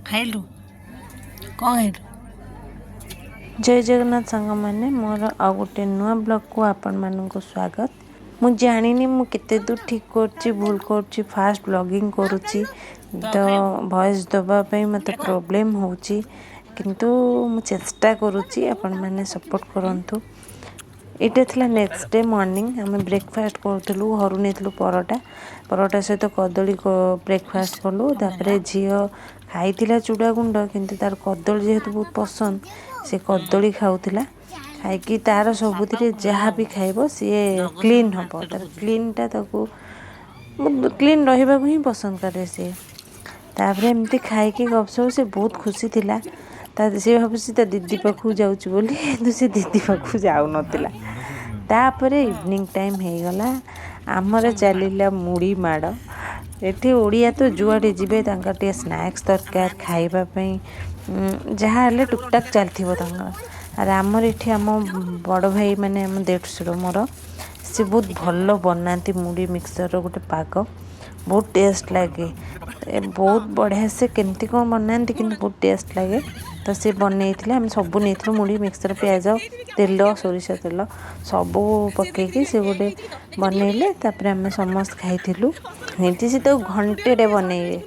ଖାଇଲୁ? କ'ଣ ଖାଇଲୁ? ଜୟ ଜଗନ୍ନାଥ ସାଙ୍ଗମାନେ, ମୋର ଆଉ ଗୋଟେ ନୂଆ ବ୍ଲଗ୍କୁ ଆପଣମାନଙ୍କୁ ସ୍ୱାଗତ। ମୁଁ ଜାଣିନି ମୁଁ କେତେ ଦୂର ଠିକ୍ କରୁଛି ଭୁଲ କରୁଛି। ଫାଷ୍ଟ ବ୍ଲଗିଂ କରୁଛି ତ ଭଏସ୍ ଦେବା ପାଇଁ ମୋତେ ପ୍ରୋବ୍ଲେମ୍ ହେଉଛି, କିନ୍ତୁ ମୁଁ ଚେଷ୍ଟା କରୁଛି, ଆପଣମାନେ ସପୋର୍ଟ କରନ୍ତୁ। ଏଇଟା ଥିଲା ନେକ୍ସଟ ଡେ ମର୍ଣ୍ଣିଂ। ଆମେ ବ୍ରେକଫାଷ୍ଟ କରୁଥିଲୁ, ଘରୁ ନେଇଥିଲୁ ପରଟା, ପରଟା ସହିତ କଦଳୀ ବ୍ରେକଫାଷ୍ଟ କଲୁ। ତାପରେ ଝିଅ ଖାଇଥିଲା ଚୁଡ଼ା ଗୁଣ୍ଡ, କିନ୍ତୁ ତାର କଦଳୀ ଯେହେତୁ ବହୁତ ପସନ୍ଦ, ସେ କଦଳୀ ଖାଉଥିଲା। ଖାଇକି ତାର ସବୁଥିରେ ଯାହା ବି ଖାଇବ ସିଏ କ୍ଲିନ୍ ହେବ, ତାର କ୍ଲିନ୍ଟା ତାକୁ କ୍ଲିନ୍ ରହିବାକୁ ହିଁ ପସନ୍ଦ କରେ ସିଏ। ତାପରେ ଏମିତି ଖାଇକି ଗପସପ ସେ ବହୁତ ଖୁସି ଥିଲା। ତା ସେ ଭାବୁଛି ତା ଦିଦି ପାଖକୁ ଯାଉଛି ବୋଲି, କିନ୍ତୁ ସେ ଦିଦି ପାଖକୁ ଯାଉନଥିଲା। ତାପରେ ଇଭିନିଂ ଟାଇମ୍ ହେଇଗଲା, ଆମର ଚାଲିଲା ମୁଢ଼ି ମାଡ଼। ଏଠି ଓଡ଼ିଆ ତ ଯୁଆଡ଼େ ଯିବେ ତାଙ୍କର ଟିକେ ସ୍ନାକ୍ସ ଦରକାର ଖାଇବା ପାଇଁ, ଯାହା ହେଲେ ଟୁକଟାକ୍ ଚାଲିଥିବ ତାଙ୍କର। ଆରେ ଆମର ଏଠି ଆମ ବଡ଼ ଭାଇ ମାନେ ଆମ ଦେଢ଼ଶୁର ମୋର, ସେ ବହୁତ ଭଲ ବନାନ୍ତି ମୁଢ଼ି ମିକ୍ସଚର୍ର ଗୋଟେ ପାଗ, ବହୁତ ଟେଷ୍ଟ ଲାଗେ, ବହୁତ ବଢ଼ିଆ। ସେ କେମିତି କ'ଣ ବନାନ୍ତି କିନ୍ତୁ ବହୁତ ଟେଷ୍ଟ ଲାଗେ। ତ ସେ ବନେଇଥିଲେ, ଆମେ ସବୁ ନେଇଥିଲୁ ମୁଢ଼ି ମିକ୍ସଚର୍, ପିଆଜ, ତେଲ, ସୋରିଷ ତେଲ ସବୁ ପକେଇକି ସେ ଗୋଟେ ବନେଇଲେ। ତାପରେ ଆମେ ସମସ୍ତେ ଖାଇଥିଲୁ। ଏମିତି ସେ ତାକୁ ଘଣ୍ଟେରେ ବନେଇବେ,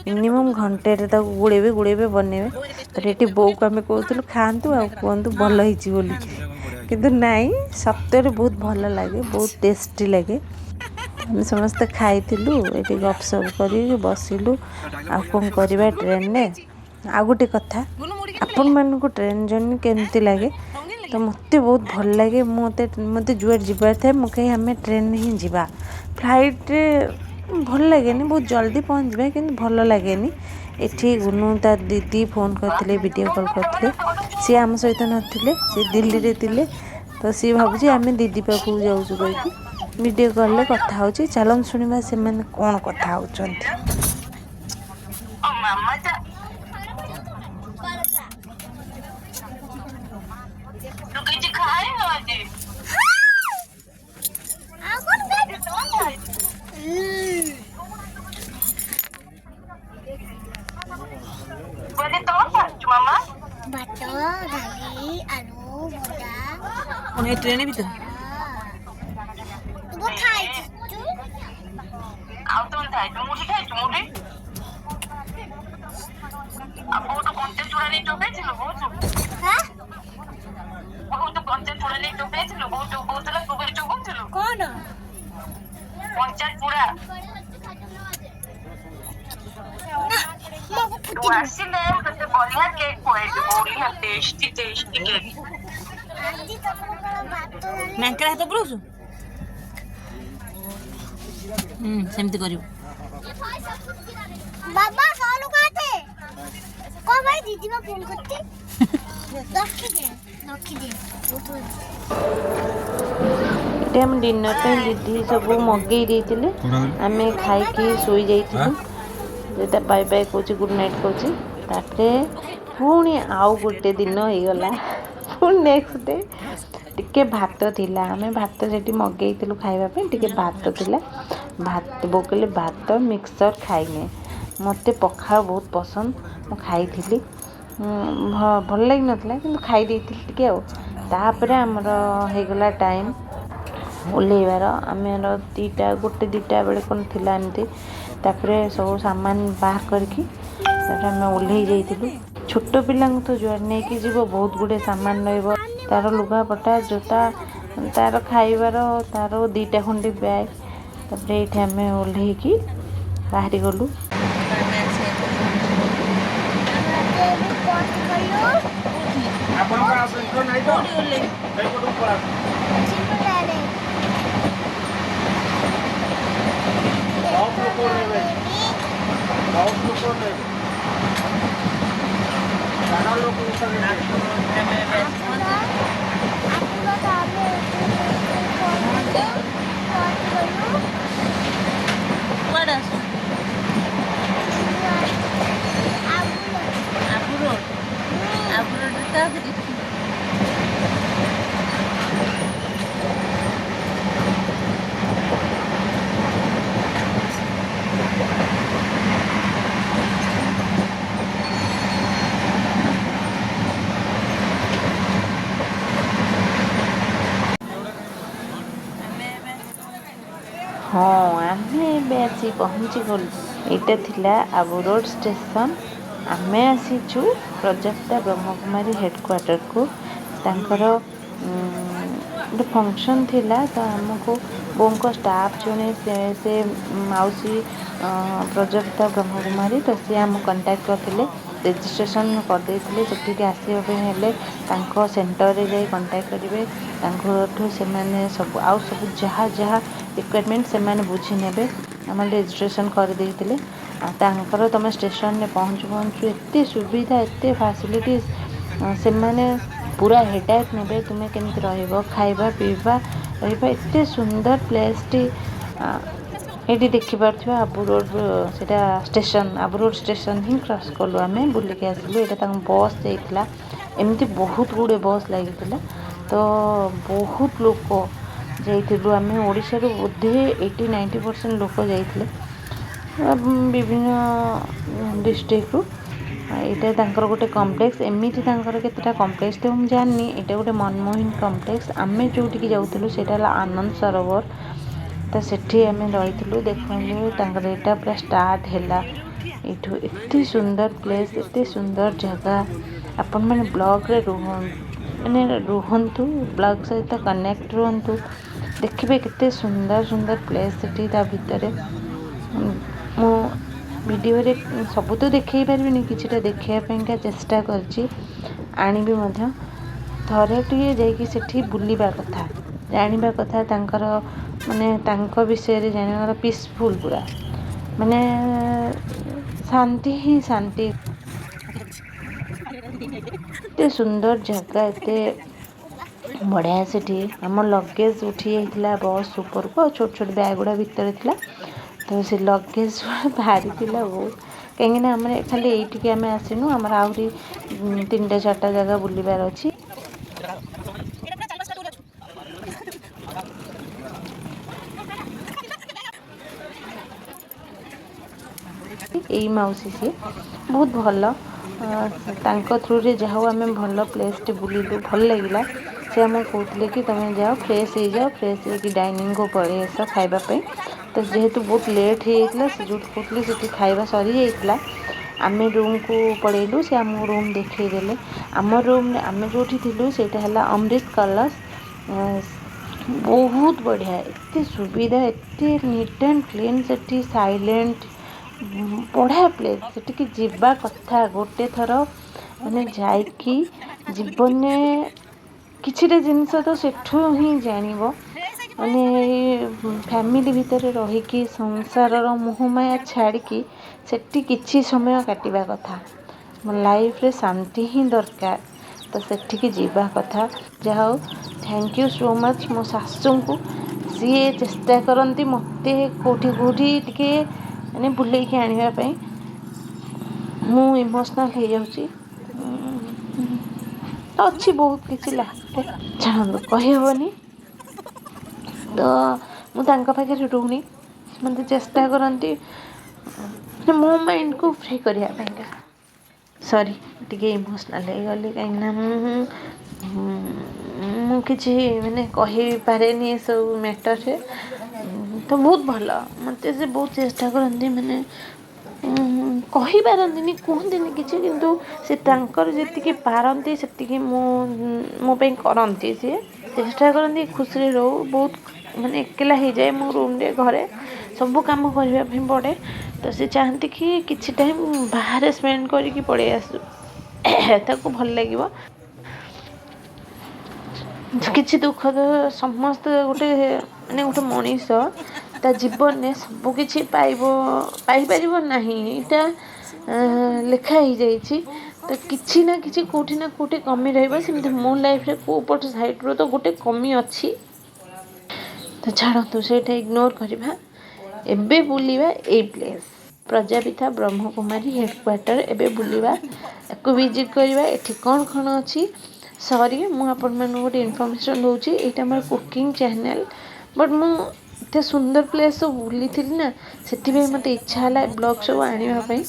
ମିନିମମ୍ ଘଣ୍ଟେରେ ତାକୁ ଗୋଳେଇବେ ଗୋଳେଇବେ ବନେଇବେ। ତାପରେ ଏଠି ବୋଉକୁ ଆମେ କହୁଥିଲୁ ଖାଆନ୍ତୁ ଆଉ କୁହନ୍ତୁ ଭଲ ହେଇଛି ବୋଲି, କିନ୍ତୁ ନାଇଁ, ସତରେ ବହୁତ ଭଲ ଲାଗେ, ବହୁତ ଟେଷ୍ଟି ଲାଗେ। ଆମେ ସମସ୍ତେ ଖାଇଥିଲୁ, ଏଠି ଗପସପ କରିକି ବସିଲୁ। ଆଉ କ'ଣ କରିବା ଟ୍ରେନ୍ରେ। ଆଉ ଗୋଟେ କଥା, ଆପଣମାନଙ୍କୁ ଟ୍ରେନ୍ ଜର୍ଣ୍ଣି କେମିତି ଲାଗେ? ତ ମୋତେ ବହୁତ ଭଲ ଲାଗେ। ମୋତେ ଯୁଆଡ଼େ ଯିବାର ଥାଏ ମୁଁ କହେ ଆମେ ଟ୍ରେନ୍ରେ ହିଁ ଯିବା। ଫ୍ଲାଇଟ୍ରେ ଭଲ ଲାଗେନି, ବହୁତ ଜଲ୍ଦି ପହଞ୍ଚିବା କିନ୍ତୁ ଭଲ ଲାଗେନି। ଏଠି ଗୁନୁ ତା ଦିଦି ଫୋନ୍ କରିଥିଲେ, ଭିଡ଼ିଓ କଲ୍ କରିଥିଲେ। ସିଏ ଆମ ସହିତ ନଥିଲେ, ସିଏ ଦିଲ୍ଲୀରେ ଥିଲେ। ତ ସିଏ ଭାବୁଛି ଆମେ ଦିଦି ପାଖକୁ ଯାଉଛୁ କହିକି ଭିଡ଼ିଓ କଲ୍ରେ କଥା ହେଉଛି। ଚାଲନ୍ତୁ ଶୁଣିବା ସେମାନେ କ'ଣ କଥା ହେଉଛନ୍ତି। ତୁ କିଛି ଖାଇନୁ ଆଜି? ଆଉ କଣ ଖାଇଛୁ? ବୋଲେ କଣ ଖାଇଛୁ ମାମା? ଭାତ, ଡାଲି, ଆଲୁ ଭଜା। କଣ ଏ ଟ୍ରେନ୍ ଭିତରେ? ତୁ କଣ ଖାଇଛୁ ତୁ? ଆଉ କଣ ଖାଇଛୁ? ମୁଢି ଖାଇଛୁ? ମୁଢି ଆଉ ବହୁତ କଞ୍ଚା ଚୁଡ଼ା ନେଇ ଚୋବେଇଥିଲୁ? ବହୁତ ହଁ। ବହୁତ କଞ୍ଚା ଚୁଡ଼ା ନେଇ ଚୋବେଇଥିଲୁ, ବହୁତ ଚୋବଉଥିଲା, ତୁ ବି ଚୋବଉଥିଲୁ। କଣ? କଞ୍ଚା ଚୁଡ଼ା। ନା, ମୁଁ ତୁ ଫୁଟି ଆସିଲେ ତତେ ବଢିଆ କେକ୍ ଖୁଆଇବି, ବଢିଆ ଟେଷ୍ଟି ଟେଷ୍ଟି କେକ୍। ଆଜି ତମର କଣ ଭାତ ଡାଲି? ନାଙ୍କରେ ହାତ ପୁରଉଛୁ? ସେମିତି କରିବୁ। ବାବା ସଲୁ କାଟେ କଣ ଭାଇ? ଦିଦି ବା ଫୋନ କରିଛି। ରଖିଦେ ରଖିଦେ। ଏଠି ଆମେ ଡିନର୍ ପାଇଁ ଦିଦି ସବୁ ମଗେଇ ଦେଇଥିଲେ, ଆମେ ଖାଇକି ଶୋଇଯାଇଥିଲୁ। ତା ବାଇ ବାଇ କହୁଛି, ଗୁଡ଼୍ ନାଇଟ୍ କହୁଛି। ତାପରେ ପୁଣି ଆଉ ଗୋଟେ ଦିନ ହେଇଗଲା। ପୁଣି ନେକ୍ସଟ ଡେ ଟିକେ ଭାତ ଥିଲା, ଆମେ ଭାତ ସେଠି ମଗେଇଥିଲୁ ଖାଇବା ପାଇଁ। ଟିକେ ଭାତ ଥିଲା, ଭାତ ବୋଉ କହିଲେ ଭାତ ମିକ୍ସଚର୍ ଖାଇନେ। ମୋତେ ପଖାଳ ବହୁତ ପସନ୍ଦ, ମୁଁ ଖାଇଥିଲି। ଭଲ ଲାଗିନଥିଲା କିନ୍ତୁ ଖାଇ ଦେଇଥିଲି ଟିକେ। ଆଉ ତାପରେ ଆମର ହେଇଗଲା ଟାଇମ୍ ଓହ୍ଲେଇବାର। ଆମର ଦୁଇଟା ଗୋଟେ ଦୁଇଟା ବେଳେ କ'ଣ ଥିଲା ଏମିତି। ତାପରେ ସବୁ ସାମାନ ବାହାର କରିକି ତାପରେ ଆମେ ଓହ୍ଲେଇ ଯାଇଥିଲୁ। ଛୋଟ ପିଲାଙ୍କୁ ତ ଯୁଆଡ଼େ ନେଇକି ଯିବ ବହୁତ ଗୁଡ଼ିଏ ସାମାନ ରହିବ, ତାର ଲୁଗାପଟା, ଜୋତା, ତାର ଖାଇବାର, ତାର ଦୁଇଟା ଖଣ୍ଡେ ବ୍ୟାଗ୍। ତାପରେ ଏଇଠି ଆମେ ଓହ୍ଲେଇକି ବାହାରି ଗଲୁ। ଏବେ କଣ କଲୁ? ଆପଣଙ୍କ ଆଉ ଜିନିଷ ନାହିଁ ତ? ସେଇପଟକୁ ପଳାନ୍ତୁ। ସିମଲାରେ। ବହୁତ ଲୋକ ନେବେ, ବହୁତ ଲୋକ ନେବେ, ସାରା ଲୋକ ନେବେ। ଆପଣ ତ ଆମେ ପହଞ୍ଚିଗଲୁ। କୁଆଡ଼େ ଆସୁ? ଆବୁ ରୋଡ଼, ଆବୁ ରୋଡ଼ରେ କାହାକୁ ଦେଖିଛୁ? ଆସି ପହଞ୍ଚିଗଲୁ। ଏଇଟା ଥିଲା ଆବୁ ରୋଡ଼ ଷ୍ଟେସନ୍। ଆମେ ଆସିଛୁ ପ୍ରଜାପିତା ବ୍ରହ୍ମକୁମାରୀ ହେଡ଼କ୍ୱାର୍ଟରକୁ। ତାଙ୍କର ଗୋଟେ ଫଙ୍କସନ୍ ଥିଲା, ତ ଆମକୁ ବୋଉଙ୍କ ଷ୍ଟାଫ୍ ଜଣେ, ସେ ମାଉସୀ ପ୍ରଜାପିତା ବ୍ରହ୍ମକୁମାରୀ, ତ ସିଏ ଆମକୁ କଣ୍ଟାକ୍ଟ କରିଥିଲେ, ରେଜିଷ୍ଟ୍ରେସନ୍ କରିଦେଇଥିଲେ। ସେଠିକି ଆସିବା ପାଇଁ ହେଲେ ତାଙ୍କ ସେଣ୍ଟରରେ ଯାଇ କଣ୍ଟାକ୍ଟ କରିବେ ତାଙ୍କଠୁ, ସେମାନେ ସବୁ ଆଉ ସବୁ ଯାହା ଯାହା ରିକ୍ୱାରମେଣ୍ଟ ସେମାନେ ବୁଝି ନେବେ। ଆମର ରେଜିଷ୍ଟ୍ରେସନ୍ କରିଦେଇଥିଲେ। ଆଉ ତାଙ୍କର ତୁମେ ଷ୍ଟେସନରେ ପହଞ୍ଚୁ ପହଞ୍ଚୁ ଏତେ ସୁବିଧା, ଏତେ ଫାସିଲିଟିଜ୍, ସେମାନେ ପୁରା ହେଡ଼ାକ୍ ନେବେ ତୁମେ କେମିତି ରହିବ, ଖାଇବା ପିଇବା ରହିବା। ଏତେ ସୁନ୍ଦର ପ୍ଲେସ୍ଟି। ଏଇଠି ଦେଖିପାରୁଥିବା ଆବୁ ରୋଡ଼, ସେଇଟା ଷ୍ଟେସନ୍, ଆବୁ ରୋଡ଼ ଷ୍ଟେସନ୍ ହିଁ କ୍ରସ୍ କଲୁ ଆମେ, ବୁଲିକି ଆସିଲୁ। ଏଇଟା ତାଙ୍କ ବସ୍ ଯାଇଥିଲା। ଏମିତି ବହୁତ ଗୁଡ଼ିଏ ବସ୍ ଲାଗିଥିଲା, ତ ବହୁତ ଲୋକ ଯାଇଥିଲୁ ଆମେ। ଓଡ଼ିଶାରୁ ବୋଧେ 80-90% ଲୋକ ଯାଇଥିଲେ ବିଭିନ୍ନ ଡିଷ୍ଟ୍ରିକ୍ଟରୁ। ଏଇଟା ତାଙ୍କର ଗୋଟେ କମ୍ପ୍ଲେକ୍ସ। ଏମିତି ତାଙ୍କର କେତେଟା କମ୍ପ୍ଲେକ୍ସ ତ ମୁଁ ଜାଣିନି। ଏଇଟା ଗୋଟେ ମନମୋହନ କମ୍ପ୍ଲେକ୍ସ। ଆମେ ଯେଉଁଠିକି ଯାଉଥିଲୁ ସେଇଟା ହେଲା ଆନନ୍ଦ ସରୋବର, ତ ସେଠି ଆମେ ରହିଥିଲୁ। ଦେଖନ୍ତୁ, ତାଙ୍କର ଏଇଟା ପୁରା ଷ୍ଟାର୍ଟ ହେଲା ଏଇଠୁ। ଏତେ ସୁନ୍ଦର ପ୍ଲେସ୍, ଏତେ ସୁନ୍ଦର ଜାଗା। ଆପଣମାନେ ବ୍ଲଗ୍ରେ ମାନେ ରୁହନ୍ତୁ, ବ୍ଲଗ୍ ସହିତ କନେକ୍ଟ ରୁହନ୍ତୁ, ଦେଖିବେ କେତେ ସୁନ୍ଦର ସୁନ୍ଦର ପ୍ଲେସ୍ ସେଠି ତା ଭିତରେ। ମୁଁ ଭିଡ଼ିଓରେ ସବୁ ତ ଦେଖେଇ ପାରିବିନି, କିଛିଟା ଦେଖେଇବା ପାଇଁକା ଚେଷ୍ଟା କରିଛି, ଆଣିବି ମଧ୍ୟ। ଥରେ ଟିକେ ଯାଇକି ସେଠି ବୁଲିବା କଥା, ଜାଣିବା କଥା ତାଙ୍କର, ମାନେ ତାଙ୍କ ବିଷୟରେ ଜାଣିବା କଥା। ପିସଫୁଲ୍ ପୁରା, ମାନେ ଶାନ୍ତି ହିଁ ଶାନ୍ତି। ଏତେ ସୁନ୍ଦର ଜାଗା, ଏତେ ବଢ଼ିଆ। ସେଠି ଆମ ଲଗେଜ୍ ଉଠି ଯାଇଥିଲା ବସ୍ ଉପରକୁ, ଆଉ ଛୋଟ ଛୋଟ ବ୍ୟାଗ୍ ଗୁଡ଼ା ଭିତରେ ଥିଲା, ତ ସେ ଲଗେଜ୍ ଭାରି ଥିଲା ବହୁତ, କାହିଁକିନା ଆମେ ଖାଲି ଏଇଠିକି ଆମେ ଆସିନୁ, ଆମର ଆହୁରି ତିନିଟା ଚାରିଟା ଜାଗା ବୁଲିବାର ଅଛି। ଏଇ ମାଉସୀ ସିଏ ବହୁତ ଭଲ। ତାଙ୍କ ଥ୍ରୁରେ ଯାହା ହଉ ଆମେ ଭଲ ପ୍ଲେସ୍ଟେ ବୁଲିଲୁ, ଭଲ ଲାଗିଲା। ସେ ଆମକୁ କହୁଥିଲେ କି ତୁମେ ଯାଅ, ଫ୍ରେଶ୍ ହେଇଯାଅ, ଫ୍ରେଶ୍ ହେଇକି ଡାଇନିଂକୁ ପଳେଇ ଆସ ଖାଇବା ପାଇଁ। ତ ଯେହେତୁ ବହୁତ ଲେଟ୍ ହେଇଯାଇଥିଲା, ସେ ଯେଉଁଠି କହୁଥିଲେ ସେଠି ଖାଇବା ସରିଯାଇଥିଲା, ଆମେ ରୁମ୍କୁ ପଳେଇଲୁ। ସେ ଆମକୁ ରୁମ୍ ଦେଖେଇଦେଲେ। ଆମ ରୁମ୍ରେ ଆମେ ଯେଉଁଠି ଥିଲୁ ସେଇଟା ହେଲା ଅମୃତ କଲଶ। ବହୁତ ବଢ଼ିଆ, ଏତେ ସୁବିଧା, ଏତେ ନିଟ୍ ଆଣ୍ଡ କ୍ଲିନ୍ ସେଠି, ସାଇଲେଣ୍ଟ, ବଢ଼ିଆ ପ୍ଲେସ୍। ସେଠିକି ଯିବା କଥା ଗୋଟେ ଥର, ମାନେ ଯାଇକି ଜୀବନରେ କିଛିଟା ଜିନିଷ ତ ସେଠୁ ହିଁ ଜାଣିବ। ମାନେ ଫ୍ୟାମିଲି ଭିତରେ ରହିକି, ସଂସାରର ମୋହମାୟା ଛାଡ଼ିକି ସେଠି କିଛି ସମୟ କାଟିବା କଥା। ଲାଇଫ୍ରେ ଶାନ୍ତି ହିଁ ଦରକାର, ତ ସେଠିକି ଯିବା କଥା। ଯାହା ହଉ, thank you so much ମୋ ଶାଶୁଙ୍କୁ। ସିଏ ଚେଷ୍ଟା କରନ୍ତି ମୋତେ କେଉଁଠି କେଉଁଠି ଟିକେ ମାନେ ବୁଲେଇକି ଆଣିବା ପାଇଁ। ମୁଁ ଇମୋସନାଲ୍ ହେଇଯାଉଛି। ଅଛି ବହୁତ କିଛି ଲାଇଫ୍ରେ, ଛାଡ଼ନ୍ତୁ, କହିହେବନି। ତ ମୁଁ ତାଙ୍କ ପାଖରେ ରୁହେ, ମୋତେ ଚେଷ୍ଟା କରନ୍ତି ମୋ ମାଇଣ୍ଡକୁ ଫ୍ରି କରିବା ପାଇଁକା। ସରି, ଟିକେ ଇମୋସନାଲ୍ ହେଇଗଲି, କାହିଁକିନା ମୁଁ କିଛି ମାନେ କହିପାରେନି ଏସବୁ ମ୍ୟାଟର୍ରେ। ତ ବହୁତ ଭଲ, ମୋତେ ସେ ବହୁତ ଚେଷ୍ଟା କରନ୍ତି, ମାନେ କହିପାରନ୍ତିନି, କୁହନ୍ତିନି କିଛି, କିନ୍ତୁ ସେ ତାଙ୍କର ଯେତିକି ପାରନ୍ତି ସେତିକି ମୁଁ ମୋ ପାଇଁ କରନ୍ତି। ସିଏ ଚେଷ୍ଟା କରନ୍ତି ଖୁସିରେ ରହୁ। ବହୁତ ମାନେ ଏକଲା ହେଇଯାଏ ମୋ ରୁମ୍ରେ, ଘରେ ସବୁ କାମ କରିବା ପାଇଁ ପଡ଼େ, ତ ସେ ଚାହାନ୍ତି କି କିଛି ଟାଇମ୍ ବାହାରେ ସ୍ପେଣ୍ଡ କରିକି ପଳେଇ ଆସୁ, ତାକୁ ଭଲ ଲାଗିବ। କିଛି ଦୁଃଖ ତ ସମସ୍ତେ, ଗୋଟେ ମାନେ ଗୋଟେ ମଣିଷ ତା ଜୀବନରେ ସବୁ କିଛି ପାଇବ ପାଇପାରିବ ନାହିଁ, ଏଇଟା ଲେଖା ହେଇଯାଇଛି। ତ କିଛି ନା କିଛି କେଉଁଠି ନା କେଉଁଠି କମି ରହିବ। ସେମିତି ମୋ ଲାଇଫ୍ରେ କେଉଁ ପଟ ସାଇଡ଼୍ରୁ ତ ଗୋଟେ କମି ଅଛି। ତ ଛାଡ଼ନ୍ତୁ, ସେଇଟା ଇଗ୍ନୋର କରିବା। ଏବେ ବୁଲିବା ଏଇ ପ୍ଲେସ୍, ପ୍ରଜାପିତା ବ୍ରହ୍ମକୁମାରୀ ହେଡ଼କ୍ୱାର୍ଟର। ଏବେ ବୁଲିବା, ତାକୁ ଭିଜିଟ୍ କରିବା, ଏଠି କ'ଣ କ'ଣ ଅଛି। ସରି, ମୁଁ ଆପଣମାନଙ୍କୁ ଗୋଟେ ଇନଫର୍ମେସନ୍ ଦେଉଛି, ଏଇଟା ଆମର କୁକିଂ ଚ୍ୟାନେଲ୍, ବଟ୍ ମୁଁ ଏତେ ସୁନ୍ଦର ପ୍ଲେସ୍ ସବୁ ବୁଲିଥିଲି ନା, ସେଥିପାଇଁ ମୋତେ ଇଚ୍ଛା ହେଲା ଏ ବ୍ଲଗ୍ ସବୁ ଆଣିବା ପାଇଁ।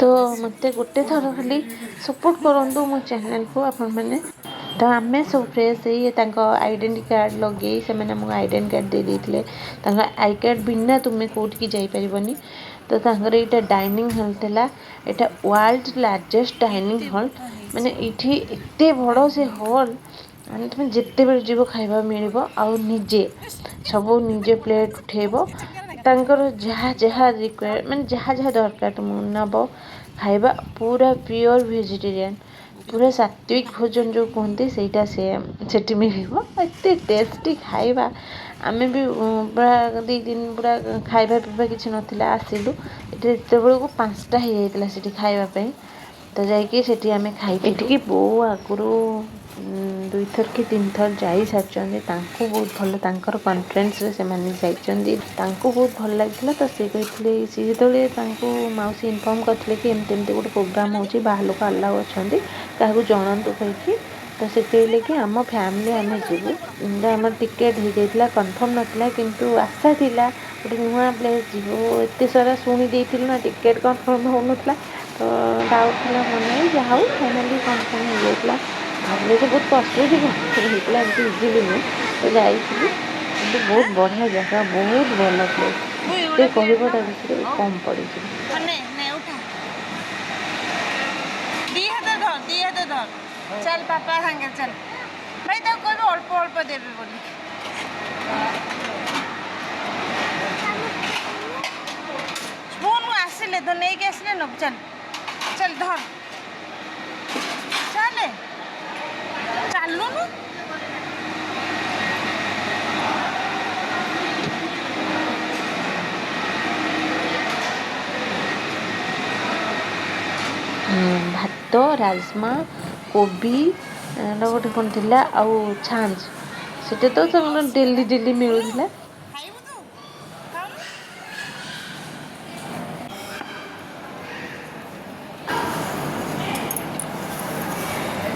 ତ ମୋତେ ଗୋଟେ ଥର ଖାଲି ସପୋର୍ଟ କରନ୍ତୁ ମୋ ଚ୍ୟାନେଲ୍କୁ ଆପଣମାନେ। ତ ତ ଆମେ ସବୁ ଫ୍ରେଶ୍ ହେଇ ତାଙ୍କ ଆଇଡେଣ୍ଟି କାର୍ଡ଼ ଲଗେଇ, ସେମାନେ ଆମକୁ ଆଇଡେଣ୍ଟି କାର୍ଡ଼ ଦେଇ ଦେଇଥିଲେ। ତାଙ୍କ I card ବିନା ତୁମେ କେଉଁଠିକି ଯାଇପାରିବନି। ତ ତାଙ୍କର ଏଇଟା ଡାଇନିଂ ହଲ୍ ଥିଲା। ଏଇଟା ୱାର୍ଲଡ ଲାର୍ଜେଷ୍ଟ ଡାଇନିଂ ହଲ୍। ମାନେ ଏଇଠି ଏତେ ବଡ଼ ସେ ହଲ୍, ମାନେ ତୁମେ ଯେତେବେଳେ ଯିବ ଖାଇବା ମିଳିବ। ଆଉ ନିଜେ ସବୁ ନିଜେ ପ୍ଲେଟ୍ ଉଠେଇବ, ତାଙ୍କର ଯାହା ଯାହା ରିକ୍ୱାୟାର, ମାନେ ଯାହା ଯାହା ଦରକାର ତୁମକୁ ନେବ ଖାଇବା। ପୁରା ପିଓର ଭେଜିଟେରିଆନ୍, ପୁରା ସାତ୍ଵିକ ଭୋଜନ ଯେଉଁ କୁହନ୍ତି, ସେଇଟା ସେ ସେଠି ମିଳିବ। ଏତେ ଟେଷ୍ଟି ଖାଇବା। ଆମେ ବି ପୁରା 2 ଦିନ ପୁରା ଖାଇବା ପିଇବା କିଛି ନଥିଲା, ଆସିଲୁ ଏଠି ଏତେବେଳକୁ 5ଟା ହେଇଯାଇଥିଲା ସେଠି ଖାଇବା ପାଇଁ। ତ ଯାଇକି ସେଠି ଆମେ ଖାଇ, ଏଠିକି ବୋଉ ଆଗରୁ ଦୁଇଥର କି ତିନିଥର ଯାଇସାରିଛନ୍ତି। ତାଙ୍କୁ ବହୁତ ଭଲ, ତାଙ୍କର କନଫରେନ୍ସରେ ସେମାନେ ଯାଇଛନ୍ତି, ତାଙ୍କୁ ବହୁତ ଭଲ ଲାଗିଥିଲା। ତ ସେ କହିଥିଲେ, ସେ ଯେତେବେଳେ ତାଙ୍କୁ ମାଉସୀ ଇନଫର୍ମ କରିଥିଲେ କି ଏମିତି ଏମିତି ଗୋଟେ ପ୍ରୋଗ୍ରାମ୍ ହେଉଛି, ବାହାର ଲୋକ ଆଲାଉ ଅଛନ୍ତି, କାହାକୁ ଜଣାନ୍ତୁ କହିକି, ତ ସେ କହିଲେ କି ଆମ ଫ୍ୟାମିଲି ଆମେ ଯିବୁ। ତ ଆମର ଟିକେଟ୍ ହେଇଯାଇଥିଲା, କନଫର୍ମ ନଥିଲା କିନ୍ତୁ ଆଶା ଥିଲା ଗୋଟେ ନୂଆ ପ୍ଲେସ୍ ଯିବୁ। ଏତେ ସାରା ଶୁଣି ଦେଇଥିଲୁ ନା, ଟିକେଟ୍ କନଫର୍ମ ହେଉନଥିଲା, ତ ଡାଉଟ୍ ଥିଲା ମନରେ। ଯାହା ହଉ, ଫାଇନାଲି କନଫର୍ମ ହେଇଯାଇଥିଲା। ଭାବିଲେ ଯେ ବହୁତ କଷ୍ଟରେ ବି କନଫର୍ମ ହେଇଥିଲା, ଏମିତି ଇଜିଲି ନୁହେଁ। ତ ଯାଇଥିଲୁ, କିନ୍ତୁ ବହୁତ ବଢ଼ିଆ ଜାଗା, ବହୁତ ଭଲ ପ୍ଲେସ୍। ଯେତେ କହିବ ତା ବିଷୟରେ କମ୍ ପଡ଼ିଯିବ। ନେ ନେ, ଉଠା। ଦି ହାତ ଧର, ଦି ହାତ ଧର, ଚାଲ ପାପା ସାଙ୍ଗରେ ଚାଲ। ଭାଇ, ତାକୁ କହିବ ଅଳ୍ପ ଅଳ୍ପ ଦେବେ ବୋଲି। ସ୍ପୁନ୍ ଆସିଲେ ତ ନେଇକି ଆସିଲେ ନବୁ। ଚାଲ ଚାଲ, ଧର, ଚାଲେ, ଚାଲୁନୁ। ଭାତ, ରାଜମା, କୋବି ଏଇଟା ଗୋଟେ କ'ଣ ଥିଲା, ଆଉ ଛାଞ୍ଚ। ସେଟା ତ ତାଙ୍କର ଡେଲି ଡେଲି ମିଳୁଥିଲା। ଖାଇବୁ ତୁ? ଖାଉନୁ?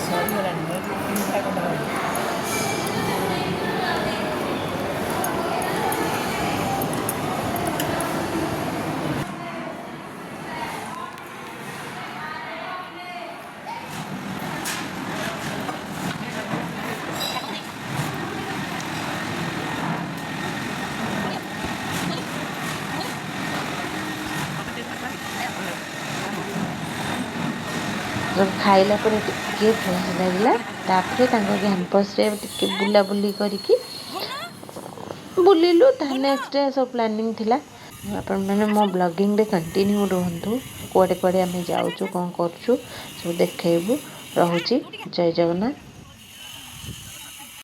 ସରିଗଲାଣି, ମୋର ତିନିଟା ଖଣ୍ଡେ ହବ। ସବୁ ଖାଇଲା ପରେ ଟିକେ ଫ୍ରେଶ୍ ଲାଗିଲା। ତାପରେ ତାଙ୍କ କ୍ୟାମ୍ପସ୍ରେ ଟିକେ ବୁଲାବୁଲି କରିକି ବୁଲିଲୁ। ତା ନେକ୍ସଟ ଡେ ସବୁ ପ୍ଲାନିଂ ଥିଲା। ଆପଣମାନେ ମୋ ବ୍ଲଗିଂରେ କଣ୍ଟିନ୍ୟୁ ରୁହନ୍ତୁ। କୁଆଡ଼େ କୁଆଡ଼େ ଆମେ ଯାଉଛୁ, କ'ଣ କରୁଛୁ, ସବୁ ଦେଖେଇବୁ। ରହୁଛି, ଜୟ ଜଗନ୍ନାଥ।